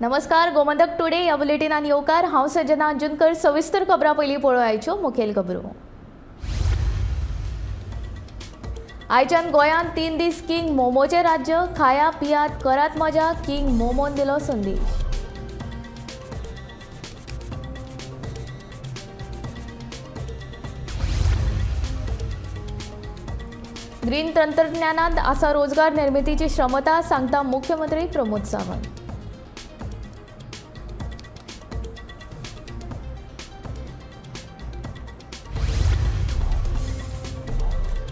नमस्कार, गोमंतक टुडे ह्या बुलेटिनान येवकार. हांव सजना अंजुनकर. सविस्तर खबरां पयलीं पळोवयाच्यो मुखेल खबरो. आयच्यान गोंयांत 3 दीस किंग मोमोचें राज्य. खाया पियात करात मजा, किंग मोमोन दिलो संदेश. ग्रीन तंत्रज्ञानांत आसा रोजगार निर्मितीची क्षमता, सांगता मुख्यमंत्री प्रमोद सावंत.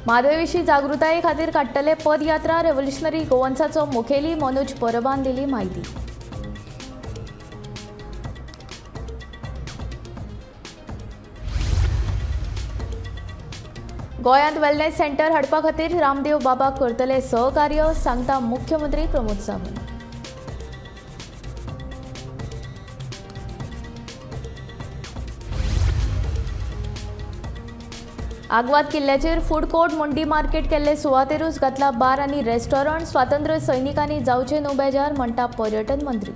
म्हादय जागृताये खातीर काडटले पदयात्रा. रेव्होल्युशनरी गोवन्साचो मुखेली मनोज परबान दिली म्हायती. गोंयांत वेलनेस सेंटर हाडपा खातीर रामदेव बाबा करतले सहकार्य, सांगता मुख्यमंत्री प्रमोद सावंत. आगवाद किल्ल्याचेर फूड कोर्ट मंडी मार्केट केल्ले सुवातेरूच घातला बार आनी रेस्टॉरंट. स्वातंत्र्य सैनिकांनी जावचे न्हू बेजार, म्हणटा पर्यटन मंत्री.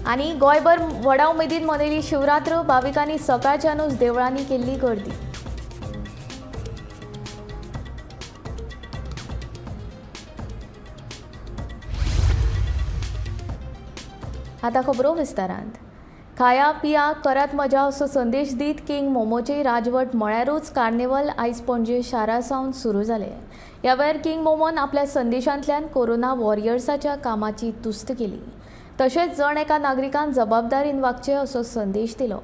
आनी गोंयभर व्हडा उमेदीन मनयली शिवरात्र. भाविकांनी सकाळच्यानूच देवळांनी केल्ली गर्दी. आतां खबरो विस्तारांत. खाया पिया करात मजा असो संदेश दीत किंग मोमोचे राजवट म्हळ्यारूच कार्निवल आयज पणजे शारा सावन सुरू जालें. ह्या वेळार किंग मोमोन आपल्या संदेशांतल्यान कोरोना वॉरियर्साच्या कामाची तुस्त केली. तशेंच जण एका नागरिकान जबाबदारीन वागचें असो संदेश दिलो.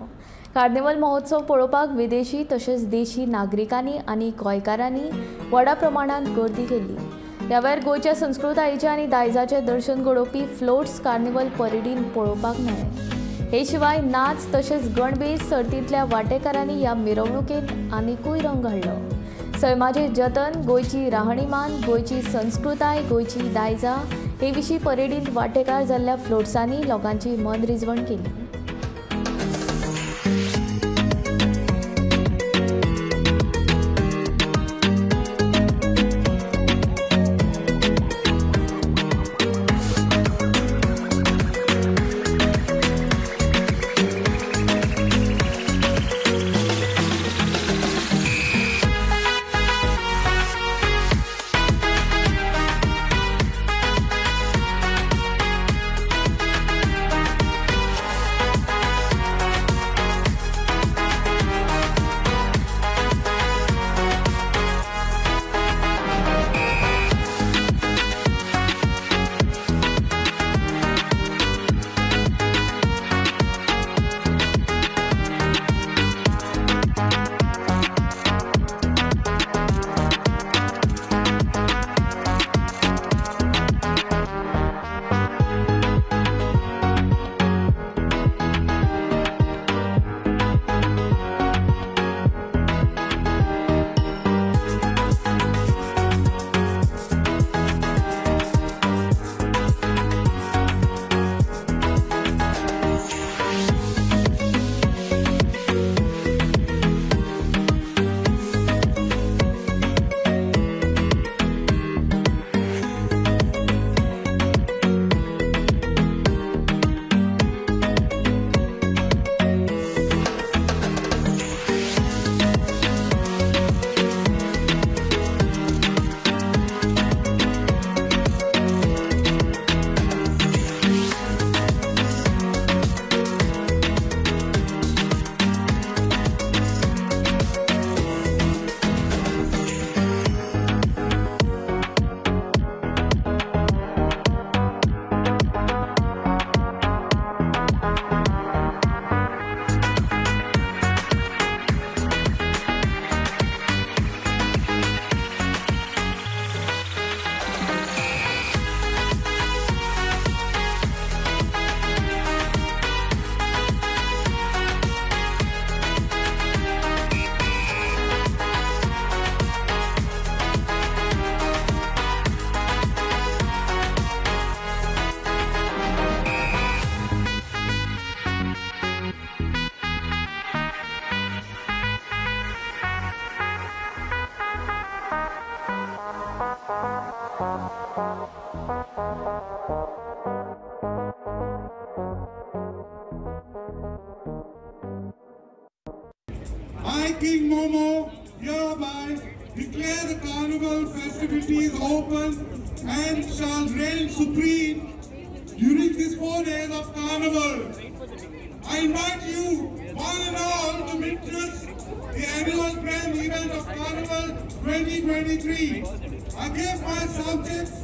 कार्निवल महोत्सव पळोवपाक विदेशी तशेंच देशी नागरिकांनी आनी गोंयकारांनी व्हडा प्रमाणांत गर्दी केल्ली. ह्या वेळार गोंयच्या संस्कृतायेचें आनी दायजाचें दर्शन घडोवपी फ्लोट्स कार्निवल परेडीन पळोवपाक मेळ्ळे. हे शिवाय नाच तशेंच गणभेस सर्तींतल्या वांटेकारांनी ह्या मिरवणुकेंत आनिकूय रंग हाडलो. सैमाचें जतन, गोंयची राहणीमान, गोंयची संस्कृताय, गोंयची दायजा हे विशीं परेडींत वांटेकार जाल्ल्या फ्लोट्सांनी लोकांची मनरिजवण केली. Safety is open and shall reign supreme during these 4 days of Carnival. I invite you, one and all, to witness the annual grand event of Carnival 2023. I give my subjects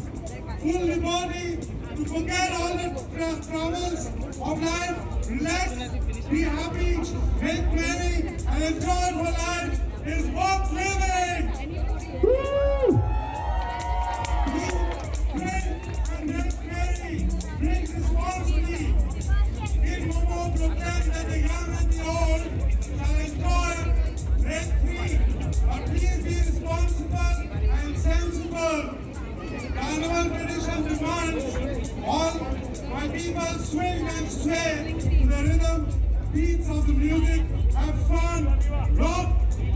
full liberty to forget all the troubles of life, relax, be happy, make merry, and enjoy for life is worth living. Woo! Drink and make merry, drink responsibly. In Momo proclaim that the young and the old shall enjoy rent free, but please be responsible and sensible. Carnival tradition demands all my people swing and sway to the rhythm, beats of the music, have fun, rock,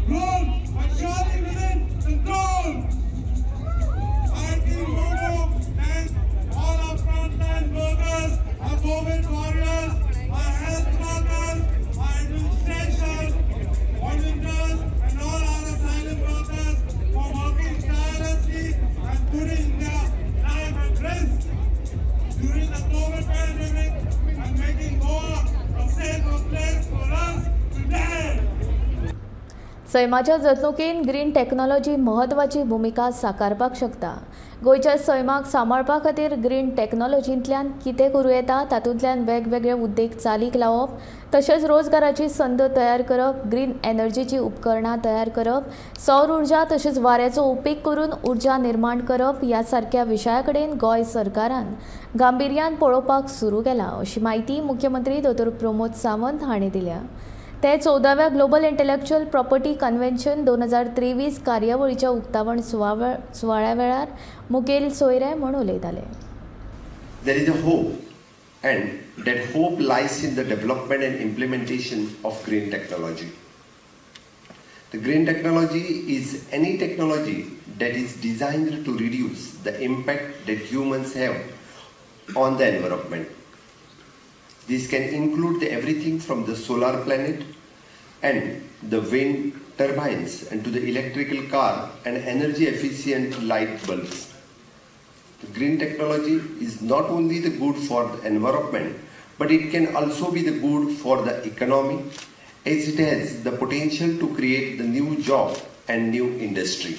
roll, but surely within control. I, King Momo, thank all our frontline workers, our COVID warriors, our health workers, our administration, volunteers, and all other silent workers for working tirelessly and putting their life at risk during the COVID pandemic and making Goa a safer place for us today. सैमाच्या जतणुकेन green technology म्हत्वाची भुमिका साकारपाक शकता. गोंयच्या सैमाक सांबाळपा खातीर green टेक्नॉलॉजींतल्यान कितें करूं येता, तातूंतल्यान वेगवेगळे उद्देग चालीक लावप, तशेंच रोजगाराची संद तयार करप, ग्रीन एनर्जीची उपकरणां तयार करप, सौर उर्जा तशेंच वाऱ्याचो उपेग करून उर्जा निर्माण करप ह्या सारक्या विशया कडेन गोंय सरकारान गांभिर्यान पळोवपाक सुरू केलां, अशी म्हायती मुख्यमंत्री दोतोर प्रमोद सावंत हांणी दिल्या. ते 14व्या ग्लोबल इंटलेक्च्युअल प्रॉपर्टी कन्व्हेन्शन 2023 कार्यावळीच्या उक्तावण सुवाळ्या वेळार मुखेल सोयरे म्हूण उलयताले. There is a hope, and that hope lies in the development and implementation of green technology. The green technology is any technology that is designed to reduce the impact that humans have on the environment. This can include everything from the solar planet and the wind turbines and to the electrical car and energy efficient light bulbs. The green technology is not only the good for the environment, but it can also be the good for the economy, as it has the potential to create the new job and new industry.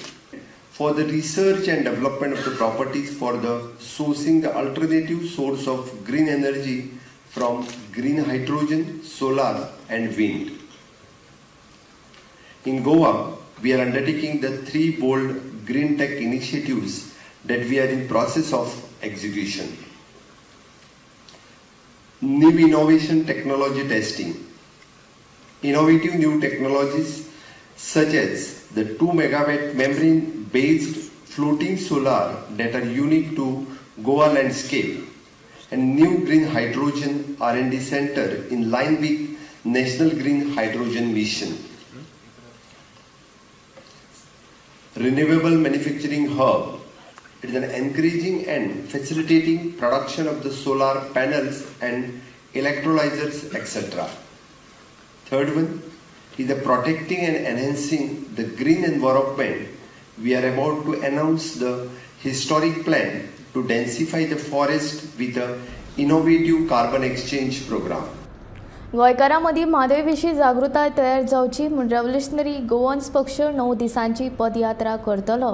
For the research and development of the properties for the sourcing the alternative source of green energy from green hydrogen, solar and wind. In Goa, we are undertaking the 3 bold green tech initiatives that we are in process of execution. New innovation technology testing. Innovative new technologies such as the 2 megawatt membrane based floating solar that are unique to Goa landscape, and new green hydrogen R&D center in line with National Green Hydrogen Mission. Renewable Manufacturing Hub. It is an encouraging and facilitating production of the solar panels and electrolyzers, etc. Third one is the protecting and enhancing the green environment. We are about to announce the historic plan to densify the forest with the innovative carbon exchange program. गोंयकारां मदीं म्हादय विशीं जागृताय तयार जावची म्हूण revolutionary Goans पक्ष 9 दिसांची पदयात्रा करतलो,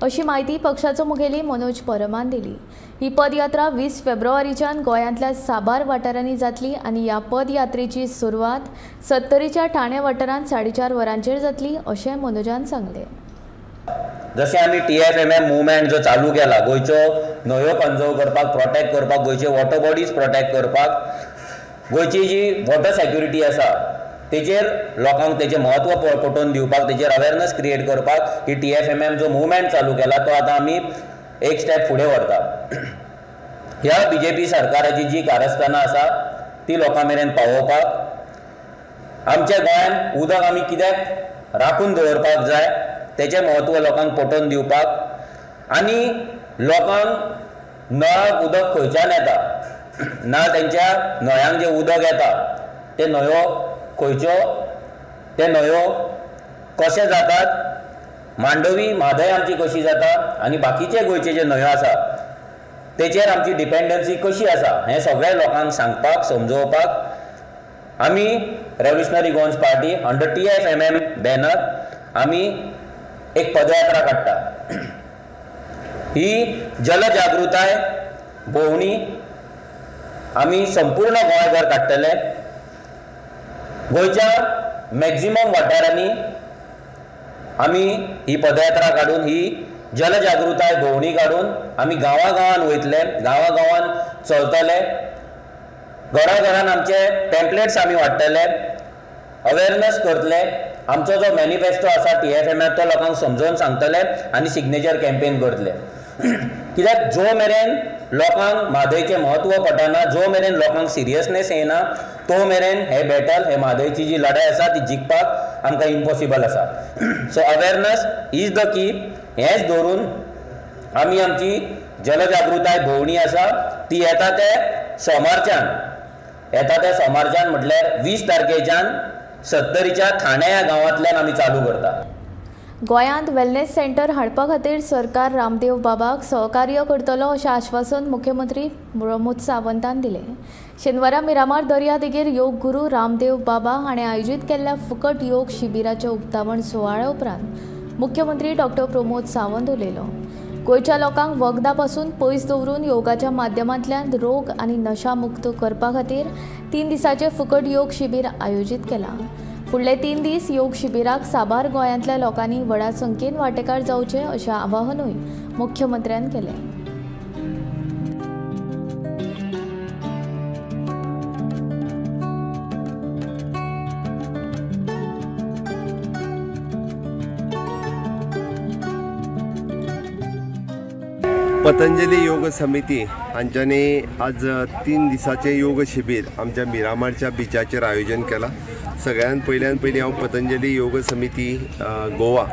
अशी म्हायती पक्षाचो मुखेली मनोज परमान दिली. ही पदयात्रा 20 फेब्रुवारीच्यान गोंयांतल्या साबार वाठारांनी जातली आनी ह्या पदयात्रेची सुरवात सत्तरीच्या ठाणे वाठारांत 4:30 वरांचेर जातली, अशें मनोजान सांगलें. जशें आमी TFMM movement जो चालू केला गोंयच्यो न्हंयो कन्जर्व करपाक, प्रोटेक्ट करपाक, गोंयचे वॉटर बॉडीज प्रोटेक्ट करपाक, गोंयची जी वॉटर सेक्युरिटी आसा तेजेर लोकांक तेजें म्हत्व पटोवन दिवपाक, तेजेर अवेरनस क्रिएट करपाक ही TFMM जो मुवमेंट चालू केला तो आतां आमी एक स्टेप फुडें व्हरता. ह्या BJP सरकाराची जी कारस्थानां आसा ती लोकां मेरेन पावोवपाक, आमच्या गोंयांत उदक आमी कित्याक राखून दवरपाक जाय तेचें म्हत्व लोकांक पटोवन दिवपाक, आनी लोकांक नळाक उदक खंयच्यान येता ना तेंच्या न्हंयांक जें उदक येता ते न्हंयो खंयच्यो, ते न्हंयो कशें जातात, मांडवी म्हादय आमची कशी जाता आनी बाकीचे गोंयचे जे न्हंयो आसा तेचेर आमची डिपेंडन्सी कशी आसा हें सगळ्या लोकांक सांगपाक समजोवपाक आमी Revolutionary Goans Party under TFMM banner आमी एक पदयात्रा काडटा। ही जलजागृताय भोंवणी आमी संपूर्ण गोंयभर काडटले। गोंयच्या मॅक्झिमम वाठारांनी आमी ही पदयात्रा काडून ही जलजागृताय भोंवणी काडून आमी गांवागांवान वयतले, गांवागांवान चलतले, घराघरान आमचे पॅम्पलेट्स आमी वांट्टले, अवेरनस करतले, आमचो जो मॅनिफेस्टो आसा TFMM तो लोकांक समजोवन सांगतले आनी सिग्नेचर कॅम्पेन करतले। कित्याक जो मेरेन लोकांक म्हादयचें म्हत्व पटना, जो मेरेन लोकांक सिरियसनेस येना, तो मेरेन हे बॅटल, हे म्हादयची जी लढाय आसा ती जिखपाक आमकां इम्पॉसिबल आसा। So awareness is the key. हेंच धरून आमी आमची जलजागृताय भोंवणी आसा ती येता ते सोमारच्यान, येता ते सोमारच्यान म्हटल्यार 20 तारखेच्यान सत्तरीच्या ठाणे ह्या गांवांतल्यान आमी चालू करता। गोंयांत वेलनेस सेंटर हाडपा खातीर सरकार रामदेव बाबाक सहकार्य करतलो अशें आश्वासन मुख्यमंत्री प्रमोद सावंतान दिलें। शेनवारा मिरामार दर्यादेगेर योग गुरू रामदेव बाबा हाणें आयोजीत केल्ल्या फुकट योग शिबिराच्या उक्तावण सुवाळ्या उपरांत मुख्यमंत्री डॉक्टर प्रमोद सावंत उलयलो। गोंयच्या लोकांक वखदां पासून पयस दवरून योगाच्या माध्यमांतल्यान रोग आनी नशा मुक्त करपा खातीर 3 दिसांचें फुकट योग शिबीर आयोजीत केलां। फुडले 3 दीस योग शिबिराक साबार गोंयांतल्या लोकांनी व्हडा संख्येन वांटेकार जावचें अशें आवाहनूय मुख्यमंत्र्यान केलें। पतंजली योग समिती हांच्यांनी आज 3 दिसाचें योग शिबीर आमच्या मिरामारच्या बिचाचेर आयोजन केलां। सगळ्यान पयल्यान पयलीं हांव पतंजली योग समिती गोवा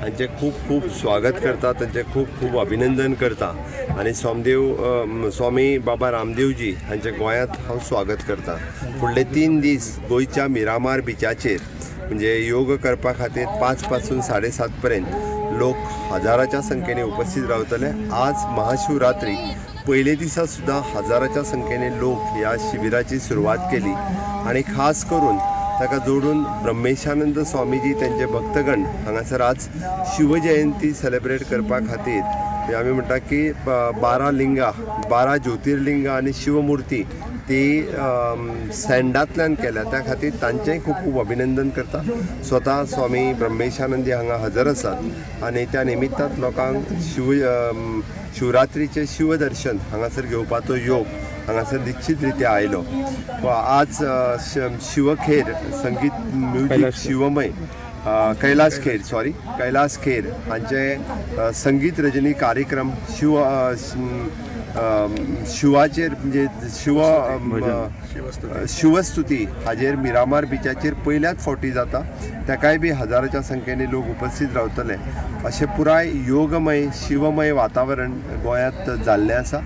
हांचें खूब खूब स्वागत करता, तांचें खूब खूब अभिनंदन करता आनी सोमदेव स्वामी बाबा रामदेवजी हांचें गोंयांत हांव स्वागत करता। फुडले 3 दीस गोंयच्या मिरामार बिचाचेर म्हणजे योग करपा खातीर 5 पासून 7:30 पर्यंत लोक हजाराच्या संख्येने उपस्थित रावतले। आज महाशिवरात्री पयले दिसा सुद्दां हजाराच्या संख्येने लोक ह्या शिबिराची सुरवात केली आनी खास करून ताका जोडून ब्रह्मेशानंद स्वामीजी त्यांचे भक्तगण हांगासर आज शिवजयंती सेलिब्रेट करपा खातीर आमी म्हणटा की 12 लिंगां, 12 ज्योतिर्लिंगां आनी शिवमूर्ती ती सँडांतल्यान केल्या, त्या खातीर तांचेंय खूब खूब अभिनंदन करता। स्वता स्वामी ब्रह्मेशानंदी हांगा हजर आसात आनी त्या निमित्तान लोकांक शिवरात्रीचें शिवदर्शन हांगासर घेवपाचो योग हांगासर निश्चित रित्या आयलो। आज शिवखेर संगीत म्युजीक शिवमय कैलाश खेर, सॉरी कैलाश खेर हांचे संगीत रजनी कार्यक्रम शिवाचेर म्हणजे शिवस्तुती हाजेर मिरामार बिचाचेर पयल्याच फावटी जाता, ताकाय बी हजाराच्या संख्येने लोक उपस्थित रावतले। अशें पुराय योगमय शिवमय वातावरण गोंयांत जाल्लें आसा।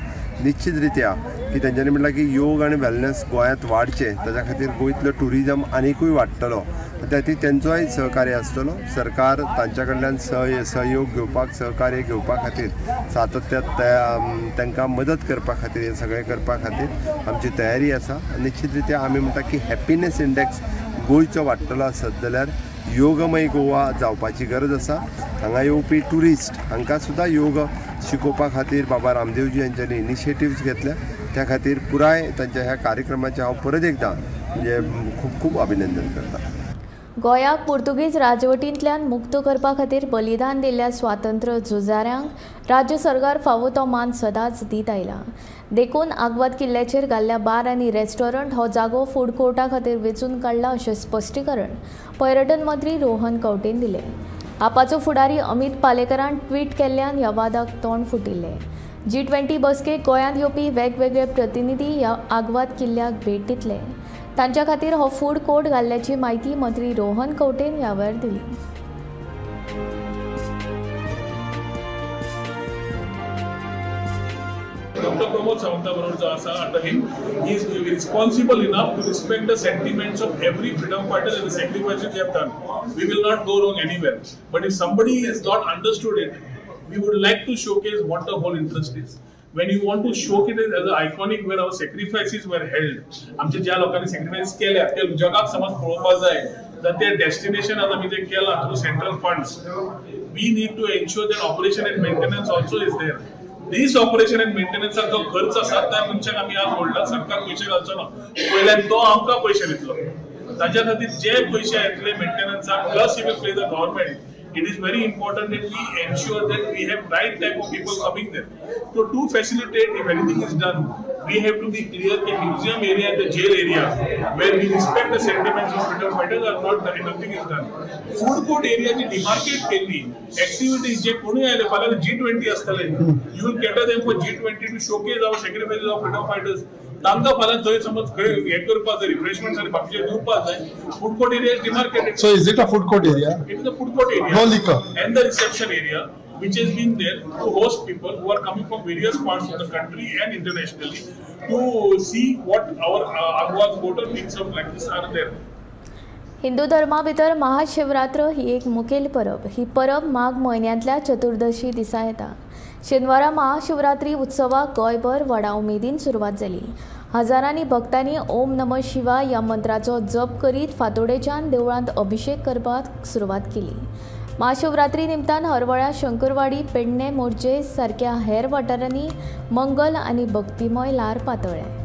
निश्चित रित्या की तेंच्यांनी म्हणलां की योग आनी वेलनेस गोंयांत वाडचें, ताच्या खातीर गोंयतलो ट्युरिजम आनिकूय वाडटलो, त्या खातीर तेंचोय सहकार्य आसतलो। सरकार तांच्या कडल्यान सहयोग घेवपाक, सहकार्य घेवपा खातीर सातत्यान तांकां मदत करपा खातीर हें सगळें करपा खातीर आमची तयारी आसा। निश्चित रित्या आमी म्हणटा की हॅपिनेस इंडेक्स गोंयचो वाडटलो आसत जाल्यार योगमय गोवा जावपाची गरज आसा। हांगा येवपी ट्युरिस्ट हांकां सुद्दां योग शिकोवपा खातीर बाबा रामदेवजी हांच्यांनी इनिशिएटिव्स घेतल्या, त्या खातीर पुराय तांच्या ह्या कार्यक्रमाचें हांव परत एकदां म्हणजे खूब खूब अभिनंदन करता। गोंयाक पुर्तुगीज राजवटींतल्यान मुक्त करपा खातीर बलिदान दिल्ल्या स्वातंत्र्य झुजाऱ्यांक राज्य सरकार फावो तो मान सदांच दीत आयला। देखून आगवाद किल्ल्याचेर घाल्ल्या बार आनी रेस्टॉरंट हो जागो फूड कोर्टा खातीर वेंचून काडला अशें स्पश्टीकरण पर्यटन मंत्री रोहन खंवटेन दिलें। आपाचो फुडारी अमित पालेकरान ट्वीट केल्ल्यान ह्या वादाक तोंड फुटिल्लें। G20 बसकेक गोंयांत येवपी वेगवेगळे प्रतिनिधी ह्या आगवाद किल्ल्याक भेट दितले, तांच्या खातीर हो फूड कोर्ट घाल्ल्याची म्हायती मंत्री रोहन खंवटेन ह्या वेळार दिली। Doctor Pramod Sawanta बरोबर जो आसा under him, he is responsible enough to respect the sentiments of every freedom fighter and the sacrifices they have done. We will not go wrong anywhere. But if somebody has not understood it, we would like to showcase what the whole interest is. When you want to showcase it as an iconic where our sacrifices were held, आमचे ज्या लोकांनी sacrifice केल्या ते जगाक समज पळोवपाक जाय, that their destination आज आमी जे केला through central funds, we need to ensure that operation and maintenance also is there. This operation and maintenance जो खर्च आसा त्या मनशाक आमी आज व्हडला सरकार पयशे घालचो ना, पयल्यान तो आमकां पयशे दितलो. ताच्या खातीर जे पयशे येतले मेंटेनन्साक plus he will pay the government. It is very important that we ensure that we have right type of people coming there. So to facilitate, if anything is done, we have to be clear the museum area and the jail area where we respect the sentiments of freedom fighters are not done, nothing is done. Food court area ji demarcate केल्ली, activities जे कोणूय आयले फाल्यां G20 आसतले, you will cater them for G20 to showcase our sacrifices of freedom fighters. तांकां फाल्यां थंय समज खंय हें करपाक जाय, रिफ्रेशमेंट्स आनी बाकीचे दिवपाक जाय. Food court area is demarcated. So is it a food court area? It is a food court area. No liquor. And the reception area, which has been there to host people who are coming from various parts of the country and internationally to see what our Aguada Fort or things of like this are there. Hindu धर्मा भितर महाशिवरात्र ही एक मुखेल परब. ही परब माघ म्हयन्यांतल्या चतुर्दशी दिसा येता. शेनवारा महाशिवरात्री उत्सवाक गोंयभर व्हडा उमेदीन सुरवात जाली. हजारांनी भक्तांनी ओम नमः शिवाय ह्या मंत्राचो जप करीत फांतोडेच्यान देवळांत अभिषेक करपाक सुरवात केली. महाशिवरात्री निमतान हरवळ्या, शंकरवाडी, पेडणे, मोरजे सारक्या हेर वाठारांनी मंगल आनी भक्तिमय ल्हार पातळ्ळें.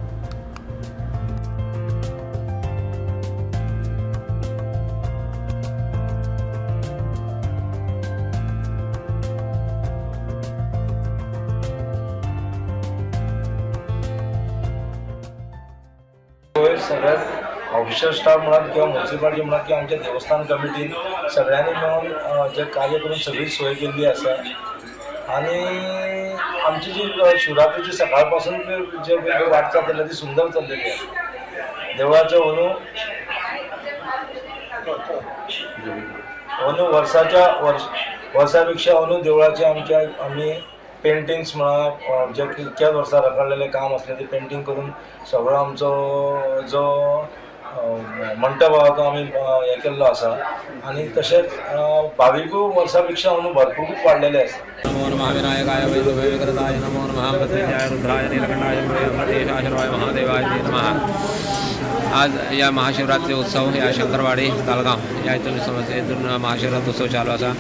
सगळ्यात ऑफिशियल स्टाफ म्हणात किंवा म्युनिसिपालिटी म्हणात किंवा आमच्या देवस्थान कमिटीन सगळ्यांनी मेळून जे कार्य करून सगळी सोय केल्ली आसा. आनी आमची जी शिवरात्रीची सकाळपासून जे वाटचाल चल्ल्या ती सुंदर चल्लेली आसा. देवळाच्या अंदू अंदू वर्साच्या वर्सा पेक्षा अंदू देवळाचे आमच्या आमी पेंटिंग्स म्हणा जे इतक्याच वर्सां रखडलेलें काम आसलें तें पेंटींग करून सगळो आमचो जो मंटप आहा तो आमी हें केल्लो आसा. आनी तशेंच भाविकूय वर्सां पेक्षा अंदू भरपूर वाडलेले आसा. नमो नमः विनायकाय वैभवविकृताय नमो नमः मृत्युंजयाय रुद्राय नीलकंठाय अमृतेशाय महादेवाय नमः. आज या महाशिवरात्री उत्सव या शंकरवाडी तालगांव या हितून समज हितून महाशिवरात्री उत्सव चालू आसा.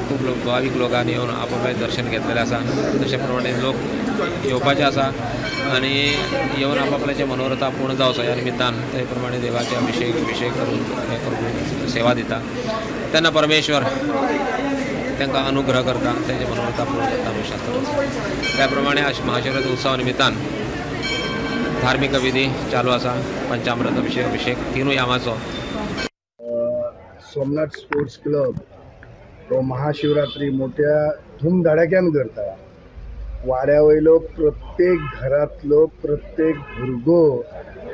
खूब लोक भावीक लोकांनी येवन आपआपलें दर्शन घेतलेलें आसा. तशे प्रमाणे लोक येवपाचे आसा आनी येवन आपआपल्याचे मनोरथा पूर्ण जावचो ह्या निमित्तान ते प्रमाणे देवाचे अभिषेक अभिषेक करून हें करून सेवा दिता. तेन्ना परमेश्वर तांकां अनुग्रह करता, तेंचे मनोरथा पूर्ण करता म्हणून शास्त्र. त्या प्रमाणे महाशिवरात्री उत्सवा निमित्तान धार्मिक विधी चालू आसा. पंचामृत अभिषेक अभिषेक तिनूय यामाचो. सोमनाथ स्पोर्ट्स क्लब तो महाशिवरात्री मोठ्या धूमधडाक्यान करता. वाड्या वयलो प्रत्येक घरांतलो प्रत्येक भुरगो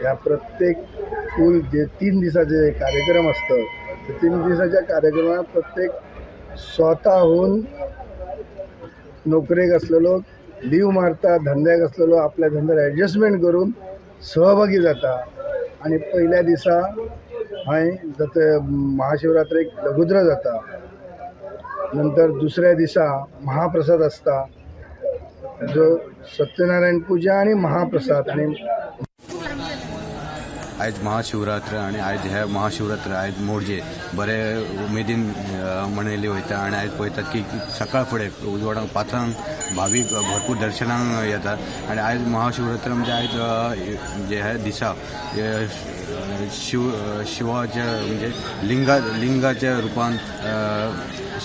ह्या प्रत्येक फूल जे 3 दिसाचे कार्यक्रम आसता ते 3 दिसाच्या कार्यक्रमात प्रत्येक स्वताहून नोकरेक आसलेलो लीव मारता, धंद्याक आसलेलो आपल्या धंद्यार एडजस्टमेंट करून सहभागी जाता. आनी पयल्या दिसा हय जाता महाशिवरात्रेक लघुद्र जाता, नंतर दुसऱ्या दिसा महाप्रसाद आसता जो सत्यनारायण पूजा आनी महाप्रसाद. आनी आयज महाशिवरात्र आनी आयज हे महाशिवरात्र आयज मोरजे बरे उमेदीन मनयली वयता. आनी आयज पळयतात की सकाळ फुडें उजवाडाक 5 भावीक भरपूर दर्शनाक येतात. आनी आयज महाशिवरात्र म्हणजे आयज जे ह्या दिसा शिवाच्या म्हणजे लिंगाच्या रुपान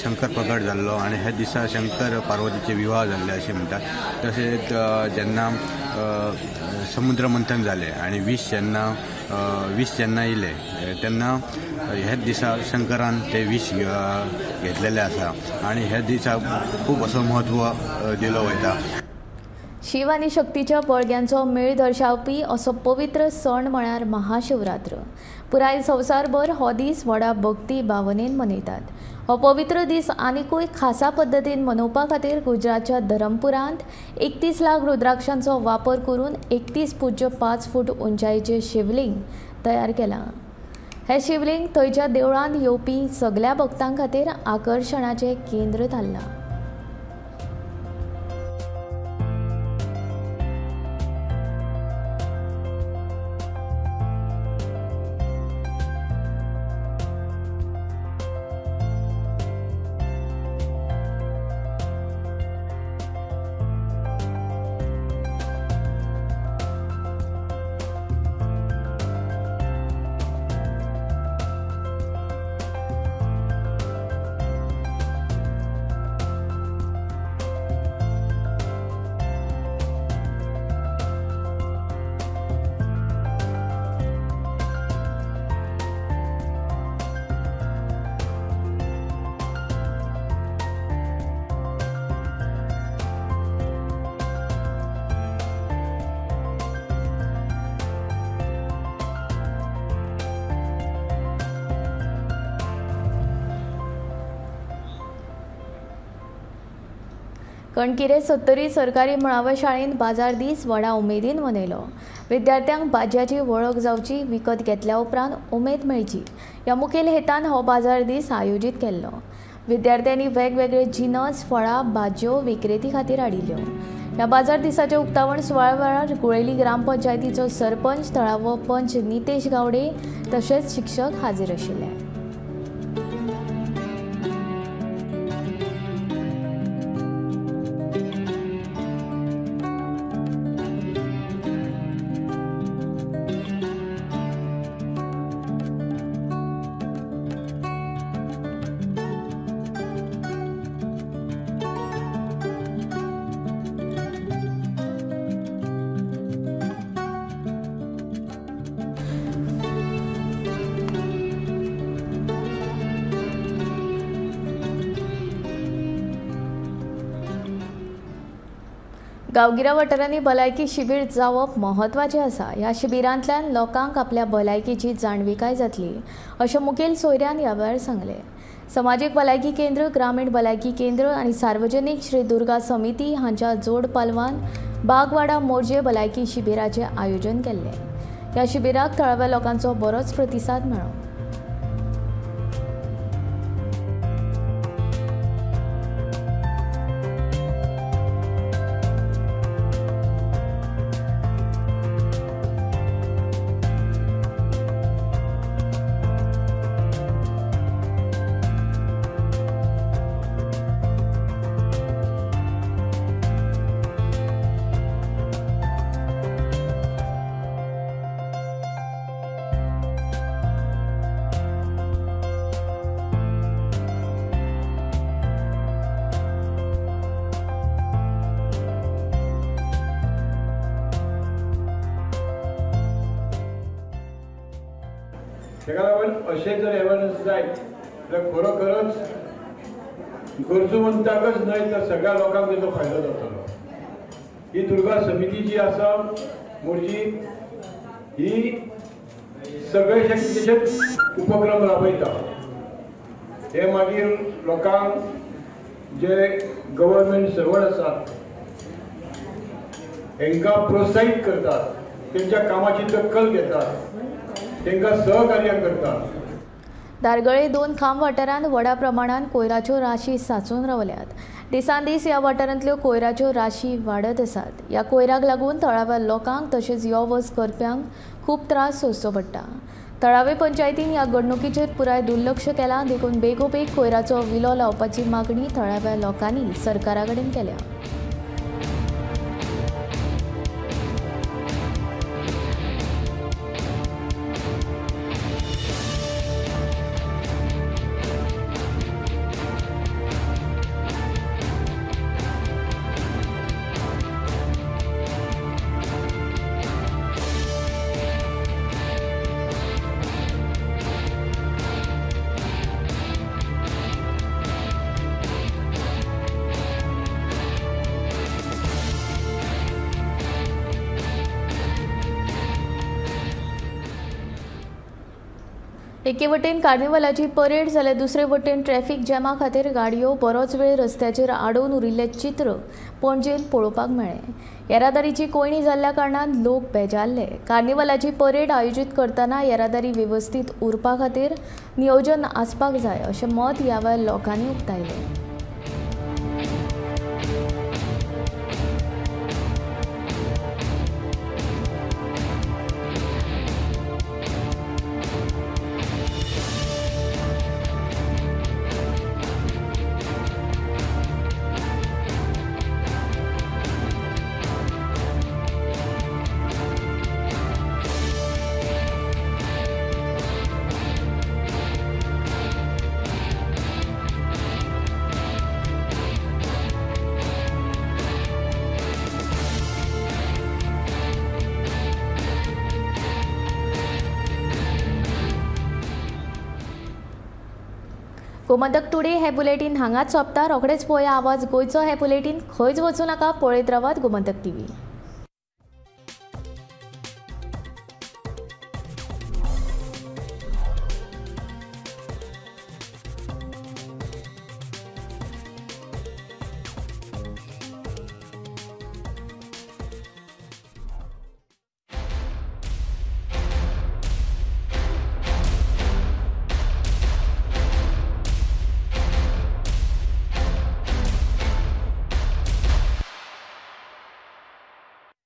शंकर प्रगट जाल्लो आनी ह्या दिसा शंकर पार्वतीचे विवाह जाल्ले अशें म्हणटात. तशेंच जेन्ना समुद्र मंथन जालें आनी विष जेन्ना येयलें तेन्ना ह्याच दिसा शंकरान ते विष घेतलेलें आसा आनी ह्या दिसा खूब असो म्हत्व दिलो वयता. शिव आनी शक्तीच्या बळग्यांचो मेळ दर्शावपी असो पवित्र सण म्हळ्यार महाशिवरात्र. पुराय संवसारभर हो दीस व्हडा भक्ती भावनेन मनयतात. हो पवित्र दीस आनिकूय खासा पद्दतीन मनोवपा खातीर गुजरातच्या धरमपुरांत 31 लाख रुद्राक्षांचो वापर करून 31.5 फूट उंचायेचें शिवलिंग तयार केलां. हें शिवलिंग थंयच्या देवळांत येवपी सगल्या भक्तां खातीर आकर्शणाचें केंद्र थारलां. कणकिरे सत्तरी सरकारी मुळाव्या शाळेंत बाजार दीस व्हडा उमेदीन मनयलो. विद्यार्थ्यांक भाजयाची वळख जावची, विकत घेतल्या उपरांत उमेद मेळची ह्या मुखेल हेतान हो बाजार दीस आयोजीत केल्लो. विद्यार्थ्यांनी वेगवेगळे जिनस, फळां, भाजयो विक्रेती खातीर हाडिल्ल्यो. ह्या बाजार दिसाच्या उक्तावण सुवाळ्या वेळार गुळेली ग्रामपंचायतीचो सरपंच, थळावो पंच नितेश गावडे तशेंच शिक्षक हाजीर आशिल्ले. गांवगिऱ्या वाठारांनी भलायकी शिबीर जावप म्हत्वाचें आसा. ह्या शिबिरांतल्यान लोकांक आपल्या भलायकेची जाणविकाय जातली अशें मुखेल सोयऱ्यान ह्या वेळार सांगलें. समाजीक भलायकी केंद्र, ग्रामीण भलायकी केंद्र आनी सार्वजनीक श्री दुर्गा समिती हांच्या जोड पालवान बागवाडा मोरजे भलायकी शिबिराचें आयोजन केल्लें. ह्या शिबिराक थळाव्या लोकांचो बरोच प्रतिसाद मेळ्ळो. ताका लागून अशें जर एवेरनस जायत जाल्यार खरोखरच गरजूवंताकच न्हय तर सगळ्या लोकांक तेजो फायदो जातलो. ही दुर्गा समिती जी आसा मोरजी ही सगळे कितलेशेच उपक्रम राबयता. हे मागीर लोकांक जे गव्हर्मेंट सर्वंट आसात हेंकां प्रोत्साहीत करतात, तेंच्या कामाची दखल घेतात, तेंकां सहकार्य करतात. धारगळे दोन खांब वाठारांत व्हडा प्रमाणांत कोयराच्यो राशी सांचून रावल्यात. दिसान दीस ह्या वाठारांतल्यो कोयराच्यो राशी वाडत आसात. ह्या कोयराक लागून थळाव्या लोकांक तशेंच यो वच करप्यांक खूब त्रास सोंसचो पडटा. थळावे पंचायतीन ह्या घडणुकीचेर पुराय दुर्लक्ष केलां, देखून बेगोबेग कोयराचो विलो लावपाची मागणी थळाव्या लोकांनी सरकारा कडेन केल्या. एके वटेन कार्निवलाची परेड जाल्यार दुसरे वटेन ट्रॅफिक जॅमा खातीर गाडयो बरोच वेळ रस्त्याचेर आडोवन उरिल्लें चित्र पणजेंत पळोवपाक मेळ्ळें. येरादारीची कोंयडी जाल्ल्या कारणान लोक बेजारले. कार्निवलाची परेड आयोजीत करतना येरादारी वेवस्थीत उरपा खातीर नियोजन आसपाक जाय अशें मत ह्या वेळार लोकांनी उक्तायलें. गोमंतक टुडे हे बुलेटीन हांगाच सोंपता. रोखडेच पळोवया आवाज गोंयचो. हे बुलेटीन खंयच वचूं नाका, पळयत रावात गोमंतक टीव्ही.